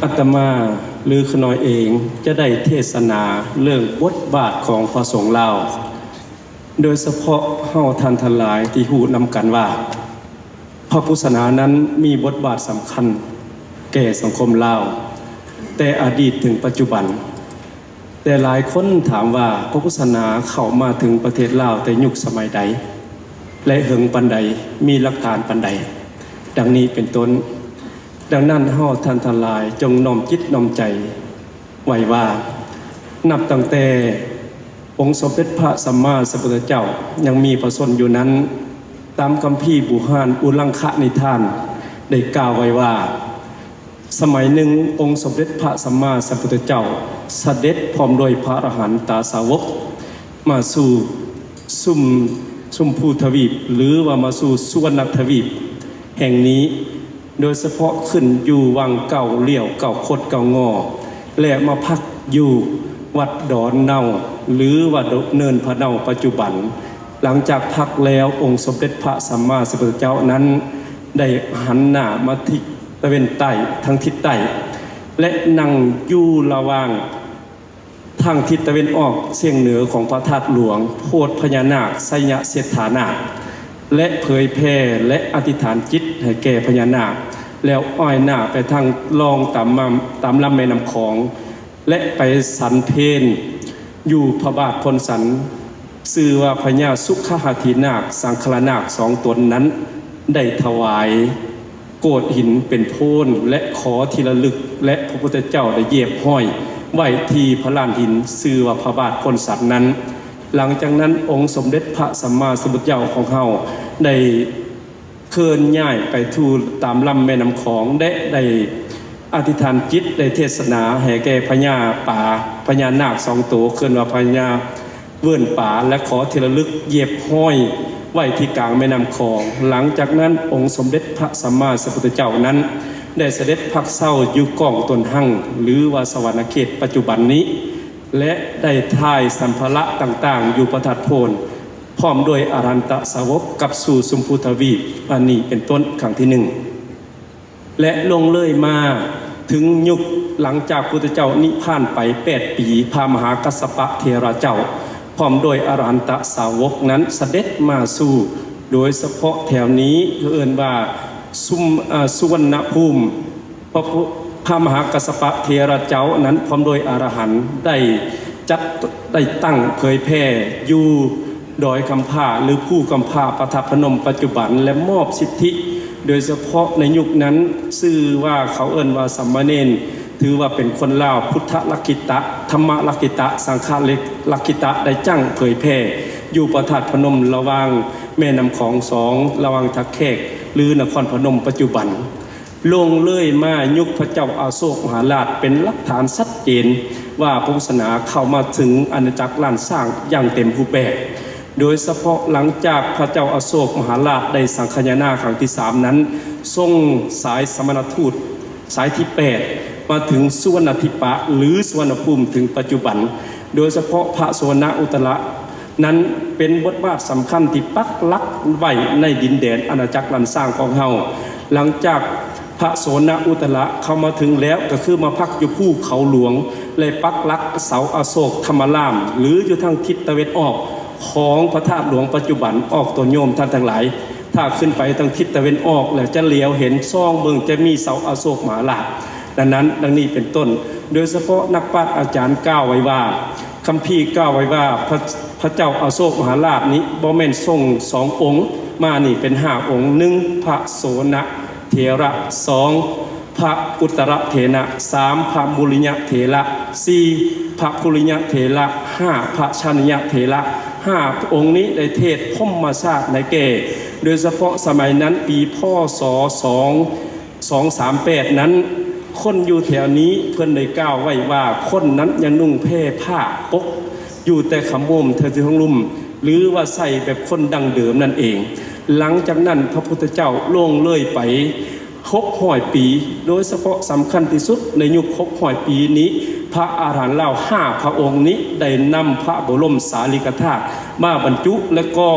ອາດຕະມາ ຫຼື ຂະນ້ອຍເອງ ຈະໄດ້ເທດສະໜາເລື່ອງບົດບາດຂອງພະສົງລາວ, ໂດຍສະເພາະເຮົາທ່ານທັງຫຼາຍທີ່ຮູ້ນຳກັນວ່າ ພະພຸດທະສາສະໜານັ້ນມີບົດບາດສຳຄັນແກ່ສັງຄົມລາວ ແຕ່ອະດີດເຖິງປັດຈຸບັນ. ແຕ່ຫຼາຍຄົນຖາມວ່າ ພະພຸດທະສາສະໜາເຂົ້າມາເຖິງປະເທດລາວແຕ່ຍຸກສະໄໝໃດ ແລະ ເຫິງປານໃດ, ມີຫຼັກຖານປານໃດ, ດັ່ງນີ້ເປັນຕົ້ນ. ດັ່ງນັ້ນ ເຮົາທ່ານທັງຫຼາຍຈົ່ງນ້ອມຈິດນ້ອມໃຈໄວ້ວ່າ ນັບຕັ້ງແຕ່ອົງສົມເດັດພະສຳມາສຳພຸດທະເຈົ້າຍັງມີພະຊົນຢູ່ນັ້ນ, ຕາມຄຳພີບູຮານອຸລັງຄະນິທານໄດ້ກ່າວໄວ້ວ່າ ສະໄໝໜຶ່ງ ອົງສົມເດັດພະສຳມາສຳພຸດທະເຈົ້າສະເດັດພ້ອມດ້ວຍພະອະລະຫັນຕາສາວົກມາສູ່ຊຸມ ຊຸມພູທະວີບ ຫຼື ວ່າມາສູ່ສຸວັນນະທະວີບແຫ່ງນີ້, ໂດຍສະເພາະຂຶ້ນຢູ່ວັງເກົ້າລ້ຽວ ເກົ້າຄົດ ເກົ້າງໍ ແລະ ມາພັກຢູ່ວັດດອນເນົາ ຫຼື ວ່າເນີນພະເນົາປັດຈຸບັນ. ຫຼັງຈາກພັກແລ້ວ, ອົງສົມເດັດພະສຳມາສຳພຸດທະເຈົ້ານັ້ນ ໄດ້ຫັນໜ້າມາທິດຕາເວັນໃຕ້ ທາງທິດໃຕ້ ແລະ ນັ່ງຢູ່ລະຫວ່າງທາງທິດຕາເວັນອອກສຽງເໜືອຂອງພະທາດຫຼວງໂພດພະຍານາກໄຊຍະເສດຖານາກ ແລະ ເຜີຍແຜ່ ແລະ ອະທິຖານຈິດໃຫ້ແກ່ພະຍານາກ, ແລ້ວອ້ອຍໜ້າໄປທາງລ່ອງຕາມ ຕາມລຳແມ່ນ້ຳຂອງ ແລະ ໄປສັນເພນຢູ່ພະບາດໂພນສັນ, ຊື່ວ່າພະຍາສຸຂະຫາທີນາກ ສັງຄະລານາກສອງຕົນນັ້ນ ໄດ້ຖວາຍໂກດຫີນເປັນໂພນ ແລະ ຂໍທີ່ລະລຶກ ແລະ ພະພຸດທະເຈົ້າໄດ້ຢຽບຫ້ອຍໄວ້ທີ່ພະລານຫີນ ຊື່ວ່າພະບາດໂພນສັນນັ້ນ. ຫຼັງຈາກນັ້ນ ອົງສົມເດັດພະສຳມາສຳພຸດທະເຈົ້າຂອງເຮົາໄດ້ ເຄື່ອນຍ້າຍໄປສູ່ຕາມລຳແມ່ນ້ຳຂອງ ແລະ ໄດ້ອະທິຖານຈິດ ໄດ້ເທດສະໜາໃຫ້ແກ່ພະຍາປາ ພະຍານາກສອງໂຕ ເອີ້ນວ່າພະຍາເວີນປາ ແລະ ຂໍທີ່ລະລຶກຢຽບຫ້ອຍໄວ້ທີ່ກາງແມ່ນ້ຳຂອງ. ຫຼັງຈາກນັ້ນ ອົງສົມເດັດພະສຳມາສຳພຸດທະເຈົ້ານັ້ນ ໄດ້ສະເດັດພັກເຊົາຢູ່ກ້ອງຕົ້ນຮັງ ຫຼື ວ່າສະຫວັນນະເຂດປັດຈຸບັນນີ້ ແລະ ໄດ້ຖ່າຍສຳພາລະຕ່າງໆຢູ່ພະທາດໂພນ ພ້ອມດ້ວຍອະລະຫັນຕະສາວົກກັບສູ່ຊົມພູທະວີບ ອັນນີ້ເປັນຕົ້ນ ຄັ້ງທີໜຶ່ງ ແລະ ລົງເລີຍມາເຖິງຍຸກຫຼັງຈາກພຸດທະເຈົ້ານິພານໄປແປດປີ, ພະມະຫາກັດສະປະເຖລະເຈົ້າ ພ້ອມດ້ວຍອະລະຫັນຕະສາວົກນັ້ນສະເດັດມາສູ່ ໂດຍສະເພາະແຖວນີ້ເອີ້ນວ່າ ຊຸມ ເອີ ສຸວັນນະພູມ. ພະ ພະມະຫາກັດສະປະເຖລະເຈົ້ານັ້ນ ພ້ອມດ້ວຍອະລະຫັນ ໄດ້ຈັດ ໄດ້ຕັ້ງເຜີຍແຜ່ຢູ່ດອຍຄຳພ້າ ຫຼື ພູຄຳພ້າ ພະທາດພະນົມປັດຈຸບັນ ແລະ ມອບສິດທິ ໂດຍສະເພາະໃນຍຸກນັ້ນ ຊື່ວ່າເຂົາເອີ້ນວ່າສາມະເນນ ຖືວ່າເປັນຄົນລາວ ພຸດທະລັກຂິຕະ ທຳມະລັກຂິຕະ ສັງຄະລັກຂິຕະ ໄດ້ຈ້າງເຜີຍແຜ່ຢູ່ພະທາດພະນົມ ລະຫວ່າງແມ່ນ້ຳຂອງສອງ ລະຫວ່າງທ່າແຂກ ຫຼື ນະຄອນພະນົມປັດຈຸບັນ. ລົງເລີຍມາຍຸກພະເຈົ້າອະໂສກມະຫາລາດ ເປັນຫຼັກຖານຊັດເຈນວ່າ ພະພຸດທະສາສະໜາເຂົ້າມາເຖິງອານາຈັກລ້ານຊ້າງຢ່າງເຕັມຮູບແບບ, ໂດຍສະເພາະຫຼັງຈາກພະເຈົ້າອະໂສກມະຫາລາດໄດ້ສັງຄະຍານາຄັ້ງທີສາມນັ້ນ ສົ່ງສາຍສະມະນະທູດສາຍທີແປດ ມາເຖິງສຸວັນນະທິປະ ຫຼື ສຸວັນນະພູມ ເຖິງປັດຈຸບັນ, ໂດຍສະເພາະພະໂສນະອຸດຕະລະ ນັ້ນເປັນບົດບາດສຳຄັນທີ່ປັກຫຼັກໄວ້ໃນດິນແດນອານາຈັກລ້ານຊ້າງຂອງເຮົາ. ຫຼັງຈາກພະໂສນະອຸດຕະລະເຂົ້າມາເຖິງແລ້ວ ກໍຄືມາພັກຢູ່ພູເຂົາຫຼວງ ແລະ ປັກຫຼັກເສົາອະໂສກທຳມະລາມ ຫຼື ຢູ່ທາງທິດຕາເວັນອອກຂອງພະທາດຫຼວງປັດຈຸບັນ ອອກຕົນໂຍມທ່ານທັງຫຼາຍ. ຖ້າຂຶ້ນໄປທາງທິດຕາເວັນອອກແລ້ວ ຈະຫຼຽວເຫັນ ສ່ອງເບິ່ງ ຈະມີເສົາອະໂສກມະຫາລາດ. ດັ່ງນັ້ນ ດັ່ງນີ້ເປັນຕົ້ນ, ໂດຍສະເພາະນັກປາດອາຈານກ່າວໄວ້ວ່າ ຄຳພີກ່າວໄວ້ວ່າ ພະ ພະເຈົ້າອະໂສກມະຫາລາດນີ້ບໍ່ແມ່ນຊົງສອງອົງມານີ້ເປັນຫ້າອົງ, ໜຶ່ງ ພະໂສນະເຖລະ, ສອງ ພະອຸດຕະລະເຖລະ, ສາມ ພະມຸລິຍະເຖລະ, ສີ່ ພະຄຸລິຍະເຖລະ, ຫ້າ ພະຊານິຍະເຖລະ. ຫ້າອົງນີ້ໄດ້ເທດພົມມະຊາດໃຫ້ແກ່ ໂດຍສະເພາະສະໄໝນັ້ນ ປີ ພ.ສ. ສອງ ສອງສາມແປດນັ້ນ ຄົນຢູ່ແຖວນີ້ເພິ່ນໄດ້ກ່າວໄວ້ວ່າ ຄົນນັ້ນຍັງນຸ່ງແພຜ້າປົກຢູ່ແຕ່ຂະໂມມເທິງເທິງລຸ່ມ ຫຼືວ່າໃສ່ແບບຄົນດັ້ງເດີມນັ້ນເອງ. ຫຼັງຈາກນັ້ນ ພະພຸດທະເຈົ້າລ່ວງເລີຍໄປຫົກຮ້ອຍປີ, ໂດຍສະເພາະສຳຄັນທີ່ສຸດໃນຍຸກຫົກຮ້ອຍປີນີ້ ພະອະລະຫັນລາວຫ້າພະອົງນີ້ໄດ້ນຳພະບໍລົມສາລີກະທາດມາບັນຈຸ ແລະ ກໍ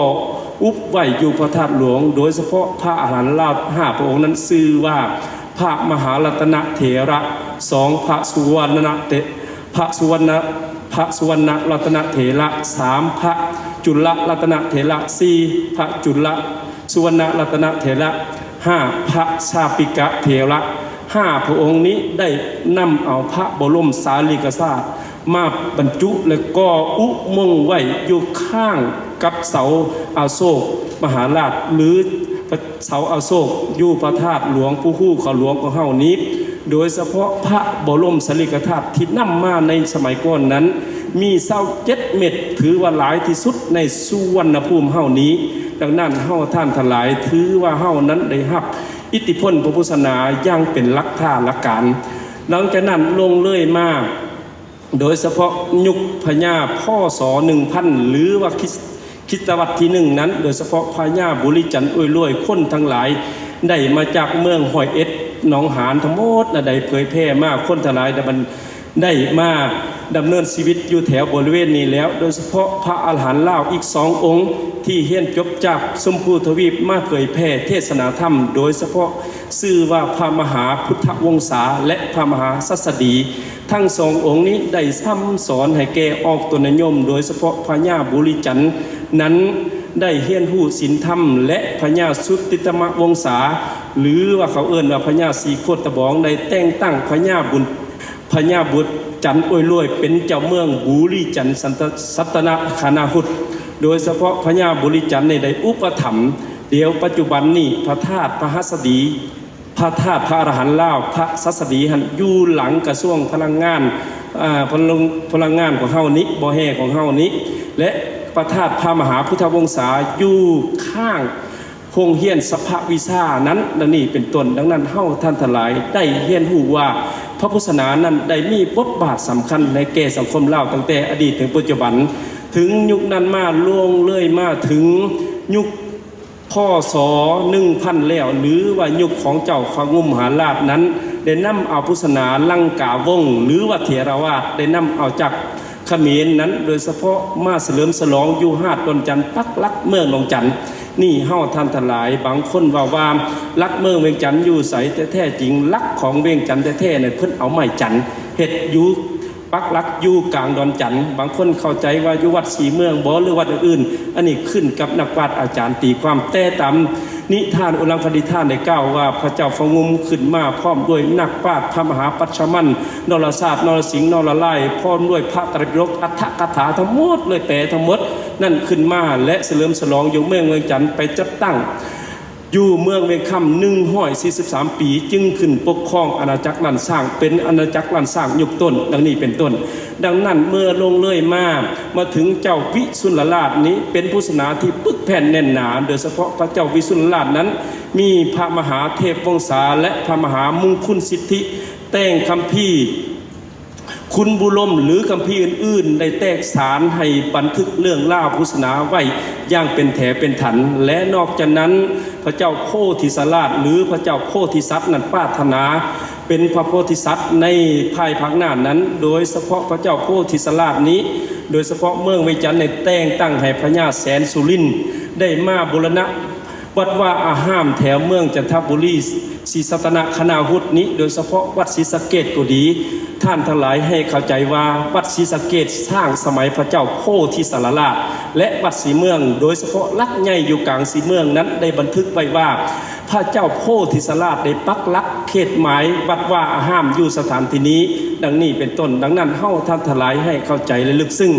ອຸບໄວ້ຢູ່ພະທາດຫຼວງ, ໂດຍສະເພາະພະອະລະຫັນລາວຫ້າພະອົງນັ້ນຊື່ວ່າ ພະມະຫາລັດຕະນະເຖລະ, ສອງ ພະສຸວັນນະເຖ ພະສຸວັນນະ ພະສຸວັນນະລັດຕະນະເຖລະ, ສາມ ພະຈຸລະລັດຕະນະເຖລະ, ສີ່ ພະຈຸລະສຸວັນນະລັດຕະນະເຖລະ, ຫ້າ ພະຊາປິກະເຖລະ. ຫ້າພະອົງນີ້ໄດ້ນຳເອົາພະບໍລົມສາລີລະກະທາດມາບັນຈຸ ແລະ ກໍ່ອຸໂມງໄວ້ຢູ່ຂ້າງກັບເສົາອະໂສກມະຫາລາດ ຫຼື ເສົາອະໂສກຢູ່ພະທາດຫຼວງປູ່ຄູເຂົາຫຼວງຂອງເຮົານີ້, ໂດຍສະເພາະພະບໍລົມສາລີລະກະທາດທີ່ນຳມາໃນສະໄໝກ່ອນນັ້ນ ມີຊາວເຈັດເມັດ, ຖືວ່າຫຼາຍທີ່ສຸດໃນສຸວັນນະພູມເຮົານີ້. ດັ່ງນັ້ນ ເຮົາທ່ານທັງຫຼາຍ ຖືວ່າເຮົານັ້ນໄດ້ຮັບອິດທິພົນພະພຸດທະສາສະໜາຢ່າງເປັນຫຼັກທ່າຫຼັກການ. ຫຼັງຈາກນັ້ນລົງເລີຍມາ ໂດຍສະເພາະຍຸກພະຍາ ພ.ສ. ໜຶ່ງພັນ ຫຼືວ່າຄຣິສ ຄຣິສຕະວັດທີໜຶ່ງນັ້ນ, ໂດຍສະເພາະພະຍາບຸລິຈັນ ອວຍລວຍ, ຄົນທັງຫຼາຍໄດ້ມາຈາກເມືອງຮ້ອຍເອັດ ໜອງຫານ ທັງໝົດນະ ໄດ້ເຜີຍແຜ່ມາ, ຄົນທັງຫຼາຍໄດ້ບັນ ໄດ້ມາດຳເນີນຊີວິດຢູ່ແຖວບໍລິເວນນີ້ແລ້ວ, ໂດຍສະເພາະພະອະລະຫັນລາວອີກສອງອົງທີ່ຮຽນຈົບຈາກຊົມພູທະວີບມາເຜີຍແຜ່ເທດສະໜາທຳ, ໂດຍສະເພາະຊື່ວ່າພະມະຫາພຸດທະວົງສາ ແລະ ພະມະຫາສັດສະດີ. ທັງສອງອົງນີ້ໄດ້ຊ່ຳສອນໃຫ້ແກ່ອອກຕົນຍາດໂຍມ, ໂດຍສະເພາະພະຍາບຸລິຈັນນັ້ນໄດ້ຮຽນຮູ້ສິນທຳ ແລະ ພະຍາສຸຕິຕະມະວົງສາ ຫຼືວ່າເຂົາເອີ້ນວ່າພະຍາສີໂຄດຕະບອງ ໄດ້ແຕ່ງຕັ້ງພະຍາບຸນ ພະຍາບຸດຈັນອວຍລວຍເປັນເຈົ້າເມືອງບຸລິຈັນສັດຕະ ສັດຕະນະຄະນາຫຸດ, ໂດຍສະເພາະພະຍາບຸລິຈັນນີ້ໄດ້ອຸປະຖຳ, ດຽວປັດຈຸບັນນີ້ພະທາດພະຫັດສະດີ ພະທາດພະອະລະຫັນລາວ ພະສັດສະດີຫັ້ນ ຢູ່ຫຼັງກະຊວງພະລັງງານ ອາ ພະລັງ ພະລັງງານຂອງເຮົານີ້ ບໍ່ແຮ່ຂອງເຮົານີ້ ແລະ ພະທາດພະມະຫາພຸດທະວົງສາຢູ່ຂ້າງໂຮງຮຽນສັບພະວິຊານັ້ນ ດັ່ງນີ້ເປັນຕົ້ນ. ດັ່ງນັ້ນ ເຮົາທ່ານທັງຫຼາຍໄດ້ຮຽນຮູ້ວ່າ ພະພຸດທະສາສະໜານັ້ນໄດ້ມີບົດບາດສຳຄັນໃນແກ່ສັງຄົມລາວ ຕັ້ງແຕ່ອະດີດເຖິງປັດຈຸບັນ, ເຖິງຍຸກນັ້ນມາ ລ່ວງເລີຍມາເຖິງຍຸກ ພ.ສ. ໜຶ່ງພັນ ແລ້ວ ຫຼືວ່າຍຸກຂອງເຈົ້າພະງຸມມະຫາລາດນັ້ນ ໄດ້ນຳເອົາພຸດທະສາສະໜາລັງກາວົງ ຫຼືວ່າເຖລະວາດ ໄດ້ນຳເອົາຈາກຂະເໝນນັ້ນ ໂດຍສະເພາະມາສະເຫຼີມສະຫຼອງຢູ່ຫາດດອນຈັນ ປັກຫຼັກເມືອງດອນຈັນນີ້. ເຮົາທ່ານທັງຫຼາຍ ບາງຄົນເວົ້າວ່າ ຫຼັກເມືອງວຽງຈັນຢູ່ໃສ? ແຕ່ແທ້ຈິງ ຫຼັກຂອງວຽງຈັນແທ້ໆນັ້ນ ເພິ່ນເອົາໄມ້ຈັນເຮັດຢູ່ ປັກຫຼັກຢູ່ກາງດອນຈັນ, ບາງຄົນເຂົ້າໃຈວ່າຢູ່ວັດສີເມືອງບໍ ຫຼືວັດອື່ນໆ, ອັນນີ້ຂຶ້ນກັບນັກປາດອາຈານຕີຄວາມ. ແຕ່ຕາມນິທານອຸລັງຄະດີທານໄດ້ກ່າວວ່າ ພະເຈົ້າພະງຸມຂຶ້ນມາພ້ອມດ້ວຍນັກປາດພະມະຫາປັດຊະມັນ ນອລະຊາດ ນອລະສິງ ນອລະລາຍ ພ້ອມດ້ວຍພະໄຕຣປິໂດກ ອັດຖະກະຖາທັງໝົດເລີຍ ແປທັງໝົດນັ້ນຂຶ້ນມາ ແລະ ສະເຫຼີມສະຫຼອງຢູ່ເມືອງວຽງຈັນ ໄປຈັດຕັ້ງ ຢູ່ເມືອງວຽງຄຳ ໜຶ່ງຮ້ອຍສີ່ສິບສາມປີ ຈຶ່ງຂຶ້ນປົກຄອງອານາຈັກລ້ານຊ້າງ ເປັນອານາຈັກລ້ານຊ້າງຍຸກຕົ້ນ ດັ່ງນີ້ເປັນຕົ້ນ. ດັ່ງນັ້ນ ເມື່ອລ່ວງເລີຍມາ ມາເຖິງເຈົ້າວິສຸນລະລາດນີ້ ເປັນຜູ້ສາສະໜາທີ່ປຶກແຜ່ນແໜ້ນໜາ, ໂດຍສະເພາະພະເຈົ້າວິສຸນລະລາດນັ້ນ ມີພະມະຫາເທບວົງສາ ແລະ ພະມະຫາມຸງຄຸນສິດທິ ແຕ່ງຄຳພີ ຄຸນບູລົມ ຫຼື ຄຳພີອື່ນໆ ໄດ້ແຕກສານໃຫ້ບັນທຶກເລື່ອງລາວພຸດທະສາສະໜາໄວ້ຢ່າງເປັນແຖວເປັນຖັນ ແລະ ນອກຈາກນັ້ນ ພະເຈົ້າໂພທິສາລາດ ຫຼື ພະເຈົ້າໂພທິສັດນັ້ນປາດຖະໜາເປັນພະໂພທິສັດໃນພາຍພາກໜ້ານັ້ນ, ໂດຍສະເພາະພະເຈົ້າໂພທິສາລາດນີ້ ໂດຍສະເພາະເມືອງວຽງຈັນໄດ້ແຕ່ງຕັ້ງໃຫ້ພະຍາແສນສຸລິນ ໄດ້ມາບູລະນະ ວັດວາອາຮາມແຖວເມືອງຈັນທະບູລີ ສີສັດຕະນະຄະນາຫຸດນີ້ ໂດຍສະເພາະວັດສີສະເກດກໍດີ, ທ່ານທັງຫຼາຍໃຫ້ເຂົ້າໃຈວ່າ ວັດສີສະເກດສ້າງສະໄໝພະເຈົ້າໂພທິສາລະລາດ ແລະ ວັດສີເມືອງ, ໂດຍສະເພາະຫຼັກໃຫຍ່ຢູ່ກາງສີເມືອງນັ້ນໄດ້ບັນທຶກໄວ້ວ່າ ພະເຈົ້າໂພທິສາລາດໄດ້ປັກຫຼັກເຂດໝາຍວັດວາອາຮາມຢູ່ສະຖານທີ່ນີ້ ດັ່ງນີ້ເປັນຕົ້ນ. ດັ່ງນັ້ນ ເຮົາທ່ານທັງຫຼາຍໃຫ້ເຂົ້າໃຈ ແລະ ລຶກຊຶ້ງ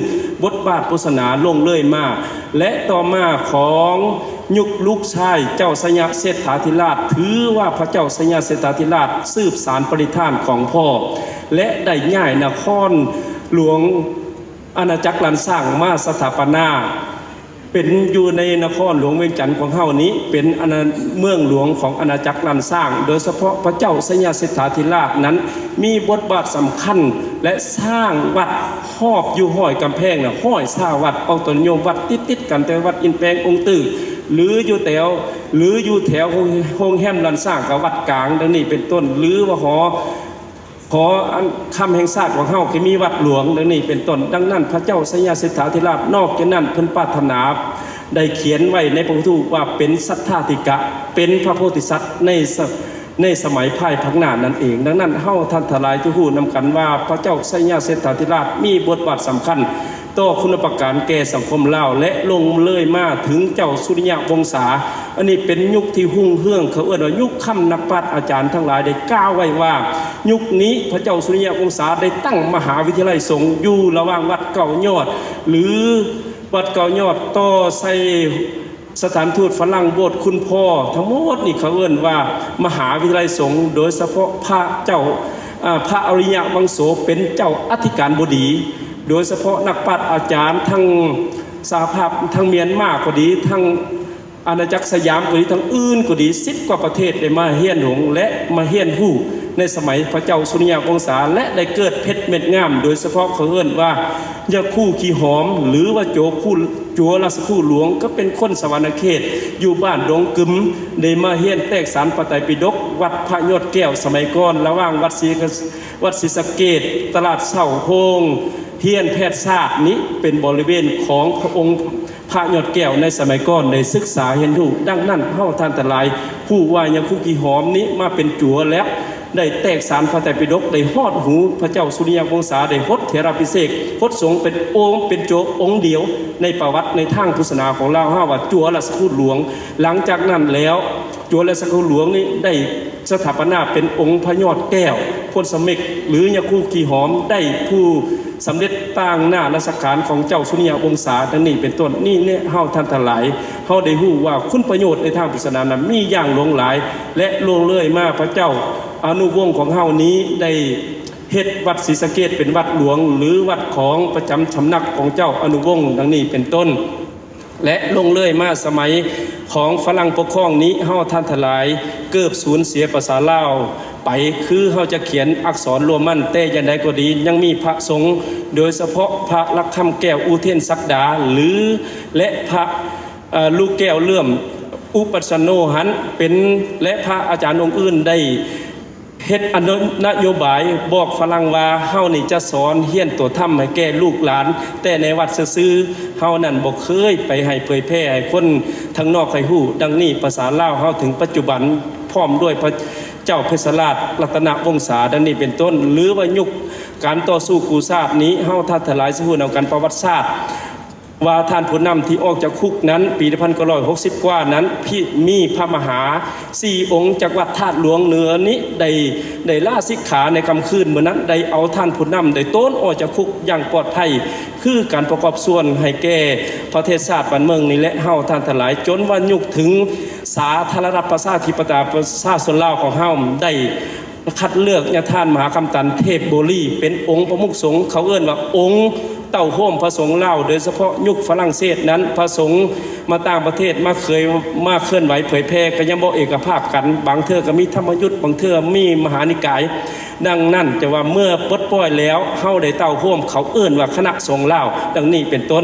ບົດບາດພຸດທະສາສະໜາລ່ວງເລີຍມາ ແລະ ຕໍ່ມາຂອງ ຍຸກລູກຊາຍເຈົ້າໄຊຍະເສດຖາທິລາດ, ຖືວ່າພະເຈົ້າໄຊຍະເສດຖາທິລາດສືບສານປະນິທານຂອງພໍ່ ແລະ ໄດ້ຍ້າຍນະຄອນຫຼວງອານາຈັກລ້ານຊ້າງມາສະຖາປະນາ ເປັນຢູ່ໃນນະຄອນຫຼວງວຽງຈັນຂອງເຮົານີ້ ເປັນອານາ ເມືອງຫຼວງຂອງອານາຈັກລ້ານຊ້າງ, ໂດຍສະເພາະພະເຈົ້າໄຊຍະເສດຖາທິລາດນັ້ນ ມີບົດບາດສຳຄັນ ແລະ ສ້າງວັດຮອບຢູ່ຮ້ອຍກຳແພງນະ ຮ້ອຍຊາວວັດ ອອກຕົນຍາດໂຍມວັດຕິດໆກັນ ແຕ່ວັດອິນແປງອົງຕື້ ຫຼື ຢູ່ແຖວ ຫຼື ຢູ່ແຖວໂຮງ ໂຮງແຮມລ້ານຊ້າງ ກະວັດກາງ ດັ່ງນີ້ເປັນຕົ້ນ ຫຼືວ່າຫໍ ຫໍອັນຄຳແຫ່ງຊາດຂອງເຮົາ ກະມີວັດຫຼວງ ດັ່ງນີ້ເປັນຕົ້ນ. ດັ່ງນັ້ນ ພະເຈົ້າໄຊຍະເສດຖາທິລາດ ນອກຈາກນັ້ນ ເພິ່ນປາດຖະໜາ ໄດ້ຂຽນໄວ້ໃນພະພຸດທະຮູບວ່າເປັນສັດຖາທິກະ ເປັນພະໂພທິສັດໃນສະ ໃນສະໄໝພາຍພາກໜ້ານັ້ນເອງ. ດັ່ງນັ້ນ ເຮົາທ່ານທັງຫຼາຍຈະຮູ້ນຳກັນວ່າ ພະເຈົ້າໄຊຍະເສດຖາທິລາດມີບົດບາດສຳຄັນຕໍ່ຄຸນນະປະການແກ່ສັງຄົມລາວ ແລະ ລົງເລີຍມາເຖິງເຈົ້າສຸລິຍະວົງສາ. ອັນນີ້ເປັນຍຸກທີ່ຮຸ່ງເຮືອງ, ເຂົາເອີ້ນວ່າຍຸກຄຳ. ນັກປາດອາຈານທັງຫຼາຍໄດ້ກ່າວໄວ້ວ່າ ຍຸກນີ້ພະເຈົ້າສຸລິຍະວົງສາໄດ້ຕັ້ງມະຫາວິທະຍາໄລສົງຢູ່ລະຫວ່າງວັດເກົ້າຍອດ ຫຼື ວັດເກົ້າຍອດຕໍ່ໃສ່ ສະຖານທູດຝຣັ່ງໂບດຄຸນພໍ່. ທັງໝົດນີ້ເຂົາເອີ້ນວ່າມະຫາວິທະຍາໄລສົງ, ໂດຍສະເພາະພະເຈົ້າ ອາ ພະອະລິຍະວັງໂສເປັນເຈົ້າອະທິການບໍດີ, ໂດຍສະເພາະນັກປາດອາຈານທັງສະຫະພາບ ທັງມຽນມາກໍດີ, ທັງອານາຈັກສະຫຍາມກໍດີ, ທັງອື່ນກໍດີ, ສິບກວ່າປະເທດໄດ້ມາຮຽນຮູ້ ແລະ ມາຮຽນຮູ້ໃນສະໄໝພະເຈົ້າສຸລິຍະວົງສາ ແລະ ໄດ້ເກີດເພັດເມັດງາມ, ໂດຍສະເພາະເຂົາເອີ້ນວ່າ ຍະຄູຂີ້ຫອມ ຫຼືວ່າໂຈຄູ ຈົວລາຊະຄູຫຼວງ ກໍເປັນຄົນສະຫວັນນະເຂດ ຢູ່ບ້ານດົງກຶມ ໄດ້ມາຮຽນແຕກສານພະໄຕປິດົກ ວັດພະຍອດແກ້ວສະໄໝກ່ອນ ລະຫວ່າງວັດສີ ວັດສີສະເກດ, ຕະຫຼາດເຊົ້າ, ໂຮງຮຽນແພດສາດນີ້ ເປັນບໍລິເວນຂອງພະອົງພະຍອດແກ້ວໃນສະໄໝກ່ອນ ໄດ້ສຶກສາຮຽນຮູ້. ດັ່ງນັ້ນ ເຮົາທ່ານທັງຫຼາຍຮູ້ວ່າ ຍະຄູຂີ້ຫອມນີ້ມາເປັນຈົວແລ້ວ ໄດ້ແຕກສານພະໄຕປິດົກ ໄດ້ຮອດຫູພະເຈົ້າສຸລິຍະວົງສາ, ໄດ້ຫົດເຖລາພິເສກ ຫົດສົງເປັນອົງ ເປັນໂຈອົງດຽວໃນປະຫວັດໃນທາງພຸດສາສະໜາຂອງລາວເຮົາວ່າ ຈົວລາຊະຄູຫຼວງ. ຫຼັງຈາກນັ້ນແລ້ວ ຈົວລາຊະຄູຫຼວງນີ້ໄດ້ສະຖາປະນາເປັນອົງພະຍອດແກ້ວພົນສະເມັກ ຫຼື ຍະຄູຂີ້ຫອມ ໄດ້ຜູ້ສຳເລັດຕາງໜ້າລາຊະການຂອງເຈົ້າສຸລິຍະວົງສາ ດັ່ງນີ້ເປັນຕົ້ນ. ນີ້ແນ່ ເຮົາທ່ານທັງຫຼາຍ ເຮົາໄດ້ຮູ້ວ່າຄຸນປະໂຫຍດໃນທາງພຸດສາສະໜານັ້ນມີຢ່າງຫຼວງຫຼາຍ ແລະ ລ່ວງເລີຍມາ ພະເຈົ້າອະນຸວົງຂອງເຮົານີ້ໄດ້ເຮັດວັດສີສະເກດເປັນວັດຫຼວງ ຫຼື ວັດຂອງປະຈຳສຳນັກຂອງເຈົ້າອະນຸວົງ ດັ່ງນີ້ເປັນຕົ້ນ. ແລະ ລົງເລີຍມາສະໄໝຂອງຝຣັ່ງປົກຄອງນີ້ ເຮົາທ່ານທັງຫຼາຍເກືອບສູນເສຍພາສາລາວໄປ ຄືເຮົາຈະຂຽນອັກສອນໂຣມັນ, ແຕ່ຢ່າງໃດກໍດີ ຍັງມີພະສົງ ໂດຍສະເພາະພະລະຄຳແກ້ວອຸເທນສັກດາ ຫຼື ແລະ ພະ ເອີ ລູກແກ້ວເລື່ອມອຸປັດສະໂນຫັ້ນເປັນ ແລະ ພະອາຈານອົງອື່ນໄດ້ເຮັດອະນຸ ນະໂຍບາຍບອກຝຣັ່ງວ່າ ເຮົານີ້ຈະສອນຮຽນຕົວທຳໃຫ້ແກ່ລູກຫຼານແຕ່ໃນວັດຊື່ໆ, ເຮົານັ້ນບໍ່ເຄີຍໄປໃຫ້ເຜີຍແຜ່ໃຫ້ຄົນທາງນອກໃຫ້ຮູ້. ດັ່ງນີ້ ພາສາລາວເຮົາເຖິງປັດຈຸບັນ ພ້ອມດ້ວຍພະເຈົ້າເພັດຊະລາດລັດຕະນະວົງສາ ດັ່ງນີ້ເປັນຕົ້ນ. ຫຼືວ່າຍຸກການຕໍ່ສູ້ກູ້ຊາດນີ້ ເຮົາທ່ານທັງຫຼາຍຊິຮູ້ນຳກັນປະຫວັດສາດ ວ່າທ່ານຜູ້ນຳທີ່ອອກຈາກຄຸກນັ້ນ ປີໜຶ່ງພັນເກົ້າຮ້ອຍຫົກສິບກວ່ານັ້ນ ມີພະມະຫາສີ່ອົງຈາກວັດທາດຫຼວງເໜືອນີ້ໄດ້ ໄດ້ລາສິກຂາໃນຄ່ຳຄືນມື້ນັ້ນ, ໄດ້ເອົາທ່ານຜູ້ນຳໄດ້ໂຕນອອກຈາກຄຸກຢ່າງປອດໄພ ຄືການປະກອບສ່ວນໃຫ້ແກ່ປະເທດຊາດບ້ານເມືອງນີ້ແຫຼະ ເຮົາທ່ານທັງຫຼາຍ, ຈົນວ່າຍຸກເຖິງສາທາລະນະລັດປະຊາທິປະໄຕປະຊາຊົນລາວຂອງເຮົາໄດ້ ຄັດເລືອກຍາທ່ານມະຫາຄຳຕັນ ເທບໂບລີ ເປັນອົງປະມຸກສົງ, ເຂົາເອີ້ນວ່າອົງເຕົ້າໂຮມພະສົງລາວ, ໂດຍສະເພາະຍຸກຝຣັ່ງເສດນັ້ນ ພະສົງມາຕ່າງປະເທດມາເຄີຍ ມາເຄື່ອນໄຫວເຜີຍແຜ່ ກໍຍັງບໍ່ເອກະພາບກັນ, ບາງເທື່ອກໍມີທຳມະຍຸດ, ບາງເທື່ອມີມະຫານິກາຍ. ດັ່ງນັ້ນ ຈະວ່າເມື່ອປົດປ່ອຍແລ້ວ ເຮົາໄດ້ເຕົ້າໂຮມ ເຂົາເອີ້ນວ່າຄະນະສົງລາວ ດັ່ງນີ້ເປັນຕົ້ນ.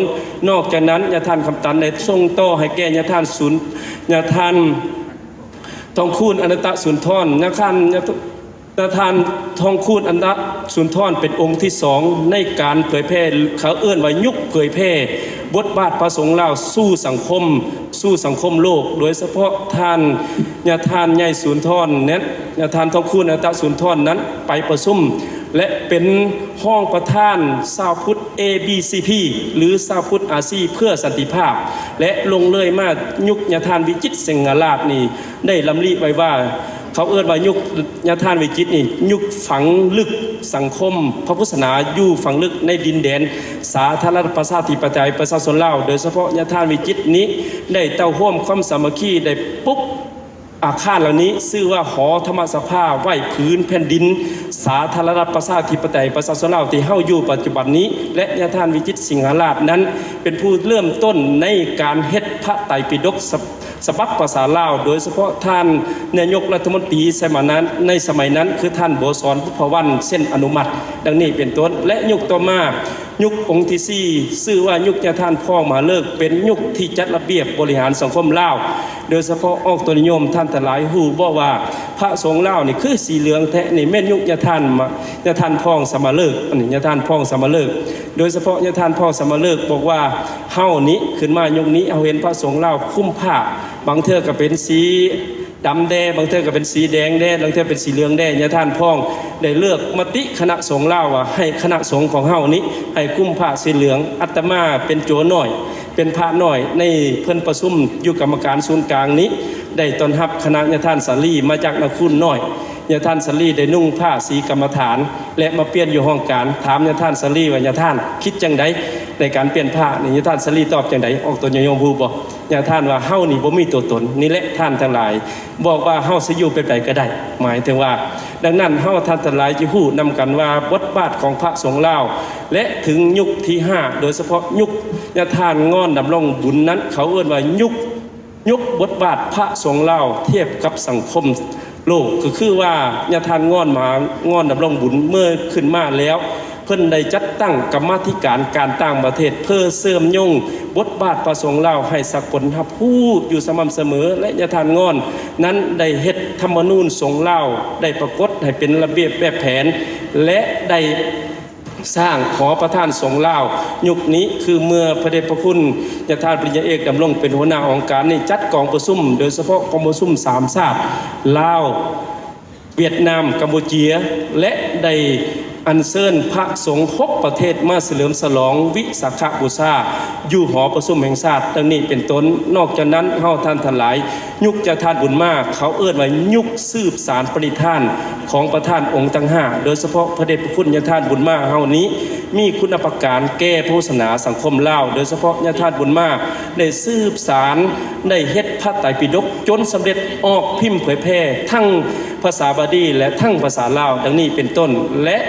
ນອກຈາກນັ້ນ ຍາທ່ານຄຳຕັນໄດ້ສົ່ງຕໍ່ໃຫ້ແກ່ຍາທ່ານສູນ ຍາທ່ານ ທອງຄູນ ອະນັນຕະສຸນທອນ ຍາທ່ານ ຍາທ່ານທອງຄູນ ອະນັນຕະສຸນທອນ ເປັນອົງທີສອງໃນການເຜີຍແຜ່, ເຂົາເອີ້ນວ່າຍຸກເຜີຍແຜ່ບົດບາດພະສົງລາວສູ່ສັງຄົມ, ສູ່ສັງຄົມໂລກ, ໂດຍສະເພາະທ່ານ ຍາທ່ານໃຫຍ່ສຸນທອນນັ້ນ, ຍາທ່ານທອງຄູນ ອະນັນຕະສຸນທອນນັ້ນ ໄປປະຊຸມ ແລະ ເປັນຮອງປະທານຊາວພຸດ ເອ ບີ ຊີ ພີ ຫຼື ຊາວພຸດອາຊີເພື່ອສັນຕິພາບ ແລະ ລົງເລີຍມາຍຸກຍາທ່ານວິຈິດ ສິງຫະລາດນີ້ ໄດ້ລຳລິໄວ້ວ່າ ເຂົາເອີ້ນວ່າຍຸກຍາທ່ານວິຈິດນີ້ ຍຸກຝັງເລິກສັງຄົມພະພຸດສາສະໜາຢູ່ຝັງເລິກໃນດິນແດນສາທາລະນະລັດປະຊາທິປະໄຕປະຊາຊົນລາວ, ໂດຍສະເພາະຍາທ່ານວິຈິດນີ້ໄດ້ເຕົ້າໂຮມຄວາມສາມັກຄີ ໄດ້ປຸກ ອາຄານເຫຼົ່ານີ້ຊື່ວ່າຫໍທຳມະສະພາ ໄວ້ພື້ນແຜ່ນດິນສາທາລະນະລັດປະຊາທິປະໄຕປະຊາຊົນລາວທີ່ເຮົາຢູ່ປັດຈຸບັນນີ້ ແລະ ຍາທ່ານວິຈິດ ສິງຫະລາດນັ້ນ ເປັນຜູ້ເລີ່ມຕົ້ນໃນການເຮັດພະໄຕປິດົກສະ ສະບັບພາສາລາວ, ໂດຍສະເພາະທ່ານນາຍົກລັດຖະມົນຕີສະໄໝນັ້ນ ໃນສະໄໝນັ້ນ ຄືທ່ານ ບົວສອນ ບຸບພະວັນ ເຊັນອະນຸມັດ ດັ່ງນີ້ເປັນຕົ້ນ. ແລະ ຍຸກຕໍ່ມາ ຍຸກອົງທີສີ່ ຊື່ວ່າຍຸກຍາທ່ານ ພອງ ມະຫາເລີກ ເປັນຍຸກທີ່ຈັດລະບຽບບໍລິຫານສັງຄົມລາວ ໂດຍສະເພາະອອກຕົວນິຍົມ. ທ່ານທັງຫຼາຍຮູ້ບໍ່ວ່າພະສົງລາວນີ້ຄືສີເຫຼືອງແທ້? ນີ້ແມ່ນຍຸກຍາທ່ານມະ ຍາທ່ານ ພອງ ສະມະເລີກ, ອັນນີ້ຍາທ່ານ ພອງ ສະມະເລີກ. ໂດຍສະເພາະຍາທ່ານ ພອງ ສະມະເລີກ ບອກວ່າ ເຮົານີ້ຂຶ້ນມາຍຸກນີ້ ເຮົາເຫັນພະສົງລາວຄຸມຜ້າ ບາງເທື່ອກໍເປັນສີ ດຳແດ່ ບາງເທື່ອກໍເປັນສີແດງແດ່ ບາງເທື່ອເປັນສີເຫຼືອງແດ່ ຍາທ່ານພ້ອງໄດ້ເລືອກມະຕິຄະນະສົງລາວວ່າ ໃຫ້ຄະນະສົງຂອງເຮົານີ້ ໃຫ້ກຸ້ມຜ້າສີເຫຼືອງ ອາດຕະມາເປັນໂຈນ້ອຍ ເປັນພະນ້ອຍ ໃນເພິ່ນປະຊຸມຢູ່ກຳມະການສູນກາງນີ້ ໄດ້ຕ້ອນຮັບຄະນະຍາທ່ານສາລີມາຈາກນະຄູນນ້ອຍ ຍາທ່ານສາລີໄດ້ນຸ່ງຜ້າສີກຳມະຖານ ແລະ ມາປ່ຽນຢູ່ຫ້ອງການ ຖາມຍາທ່ານສາລີວ່າ ຍາທ່ານຄິດຈັ່ງໃດໃນການປ່ຽນຜ້ານີ້ ຍາທ່ານສາລີຕອບຈັ່ງໃດ ອອກຕົນຍາດໂຍມຮູ້ບໍ່? ຍາທ່ານວ່າ ເຮົານີ້ບໍ່ມີຕົວຕົນ ນີ້ແຫຼະທ່ານທັງຫຼາຍ ບອກວ່າເຮົາຊິຢູ່ແບບໃດກໍໄດ້ ໝາຍເຖິງວ່າ ດັ່ງນັ້ນເຮົາທ່ານທັງຫຼາຍຈະຮູ້ນຳກັນວ່າ ບົດບາດຂອງພະສົງລາວ ແລະ ເຖິງຍຸກທີຫ້າ ໂດຍສະເພາະຍຸກຍາທ່ານງອນດຳລົງບຸນນັ້ນ ເຂົາເອີ້ນວ່າຍຸກ ຍົກບົດບາດພະສົງລາວທຽບກັບສັງຄົມໂລກ ກໍຄືວ່າຍາທ່ານງອນມາ ງອນດຳລົງບຸນເມື່ອຂຶ້ນມາແລ້ວ ເພິ່ນໄດ້ຈັດຕັ້ງກຳມາທິການການຕ່າງປະເທດ ເພື່ອເຊື່ອມໂຍງບົດບາດພະສົງລາວໃຫ້ສາກົນຮັບຮູ້ຢູ່ສະໝ່ຳສະເໝີ ແລະ ຍາທ່ານງອນນັ້ນໄດ້ເຮັດທຳມະນູນສົງລາວ ໄດ້ປາກົດໃຫ້ເປັນລະບຽບແບບແຜນ ແລະ ໄດ້ ສ້າງຫໍປະທານສົງລາວຍຸກນີ້ ຄືເມື່ອພະເດດພະຄຸນຍາທ່ານປະລິນຍາເອກດຳລົງເປັນຫົວໜ້າອົງການນີ້ ຈັດກອງປະຊຸມ ໂດຍສະເພາະກອງປະຊຸມສາມຊາດ ລາວ, ຫວຽດນາມ, ກຳປູເຈຍ ແລະ ໄດ້ອັນເຊີນພະສົງຫົກປະເທດມາສະເຫຼີມສະຫຼອງວິສາຂະບູຊາ ຢູ່ຫໍປະຊຸມແຫ່ງຊາດ ດັ່ງນີ້ເປັນຕົ້ນ. ນອກຈາກນັ້ນ ເຮົາທ່ານທັງຫຼາຍ ຍຸກຈາກທ່ານບຸນມາ ເຂົາເອີ້ນວ່າຍຸກ ສືບສານປະນິທານຂອງປະທານອົງທັງຫ້າ ໂດຍສະເພາະພະເດດພະຄຸນຍາທ່ານບຸນມາເຮົານີ້ ມີຄຸນນະປະການແກ່ພະພຸດທະສາສະໜາສັງຄົມລາວ ໂດຍສະເພາະຍາທ່ານບຸນມາໄດ້ສືບສານ ໄດ້ເຮັດພະໄຕປິດົກຈົນສຳເລັດອອກພິມເຜີຍແຜ່ທັງພາສາບາລີ ແລະ ທັງພາສາລາວ ດັ່ງນີ້ເປັນຕົ້ນ ແລະ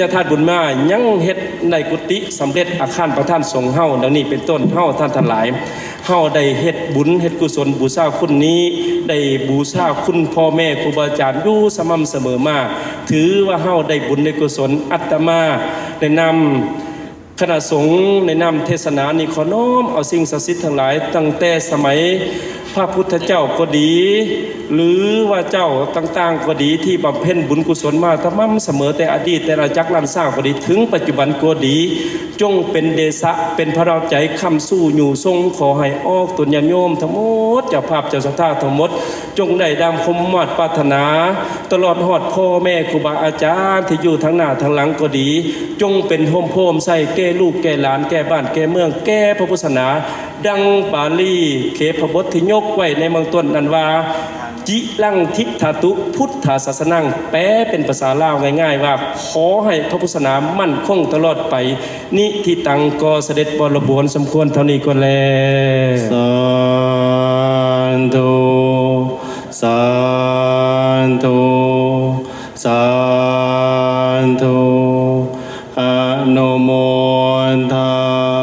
ຍາທ່ານບຸນມາຍັງເຮັດໄດ້ກຸຕິສຳເລັດອາຄານປະທານສົງເຮົາ ດັ່ງນີ້ເປັນຕົ້ນ. ເຮົາທ່ານທັງຫຼາຍ ເຮົາໄດ້ເຮັດບຸນເຮັດກຸສົນບູຊາຄຸນນີ້ ໄດ້ບູຊາຄຸນພໍ່ແມ່ຄູບາອາຈານຢູ່ສະໝ່ຳສະເໝີມາ ຖືວ່າເຮົາໄດ້ບຸນໄດ້ກຸສົນ. ອາດຕະມາໃນນາມຄະນະສົງ ໃນນາມເທດສະໜານີ້ ຂໍນ້ອມເອົາສິ່ງສັກສິດທັງຫຼາຍ ຕັ້ງແຕ່ສະໄໝພະພຸດທະເຈົ້າກໍດີ ຫຼືວ່າເຈົ້າຕ່າງໆກໍດີ ທີ່ບຳເພັນບຸນກຸສົນມາສະໝ່ຳສະເໝີ ແຕ່ອະດີດແຕ່ອານາຈັກລ້ານຊ້າກໍດີ ເຖິງປັດຈຸບັນກໍດີ ຈົ່ງເປັນເດຊະ ເປັນພະລາວໃຈຄ້ຳຊູຢູ່ຊົງ ຂໍໃຫ້ອອກຕົນຍາດໂຍມທັງໝົດ ເຈົ້າພາບເຈົ້າສັດທາທັງໝົດ ຈົ່ງໄດ້ດັ່ງຄວາມມາດປາດຖະໜາ ຕະຫຼອດຮອດພໍ່ແມ່ຄູບາອາຈານທີ່ຢູ່ທາງໜ້າທາງຫຼັງກໍດີ ຈົ່ງເປັນຮົ່ມໂພຮົ່ມໄຊແກ່ລູກແກ່ຫຼານ ແກ່ບ້ານແກ່ເມືອງ ແກ່ພະພຸດທະສາສະໜາ ດັ່ງບາລີເຂປະບົດທີ່ຍົກໄວ້ໃນເບື້ອງຕົ້ນນັ້ນວ່າ ຈິລັງທິທາຕຸ ພຸດທາສາສະນັງ ແປເປັນພາສາລາວງ່າຍໆວ່າ ຂໍໃຫ້ພະພຸດທະສາສະໜາໝັ້ນຄົງຕະຫຼອດໄປ ນິທິຕັງ. ກໍສະເດັດບໍລະບູນສົມຄວນເທົ່ານີ້ກ່ອນແລ. ສາທຸ ສາທຸ ສາທຸ ອະນຸໂມທາ